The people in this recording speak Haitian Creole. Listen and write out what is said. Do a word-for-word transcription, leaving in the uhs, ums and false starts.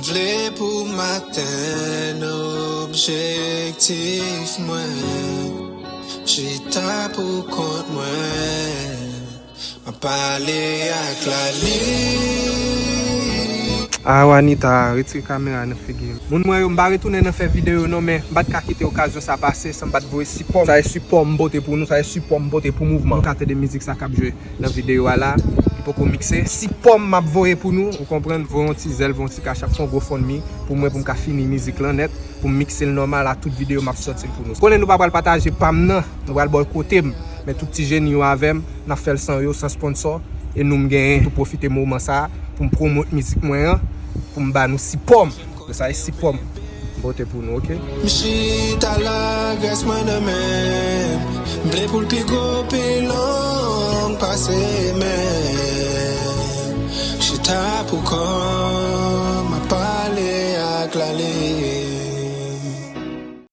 Vle pou m atenn objektif mwen, chita pou kont mwen, m ap pale ak lali. Ah Wanita, retire kamera nan figi m. Moun mwen yo, m pa retounen nan fè videyo non, men m pa t ka kite okazyon sa pase san m pa t voye sipò m. Sa e sipò m pote pou nou, sa e sipò m pote pou mouvman. Nou ka tande mizik sa k ap jwe nan videyo a la, li poko mikse. Sipò m m ap voye pou nou, ou konprann, voye yon ti zèl, voye yon ti kachap, fè yon GoFundMe pou mwen, pou m ka fini mizik lan nèt, pou m mikse l nòmal a tout videyo m ap sòti l pou nou. Konnen nou pa pral pataje pa m nan, nou pral bòykote m, men tout ti jeni yo avè m, n ap fè l san yo, san sponsò, e nou m genyen tou pwofite moman sa a pou m pwomot mizik mwen an, pou m ba nou sipò m. Sa e sipò m pote pou nou, oke? M chita lagrès mwen nan men m, m vle pou l pi gwo, pi long pase men m. Chita pou kò m, ap pale ak lali.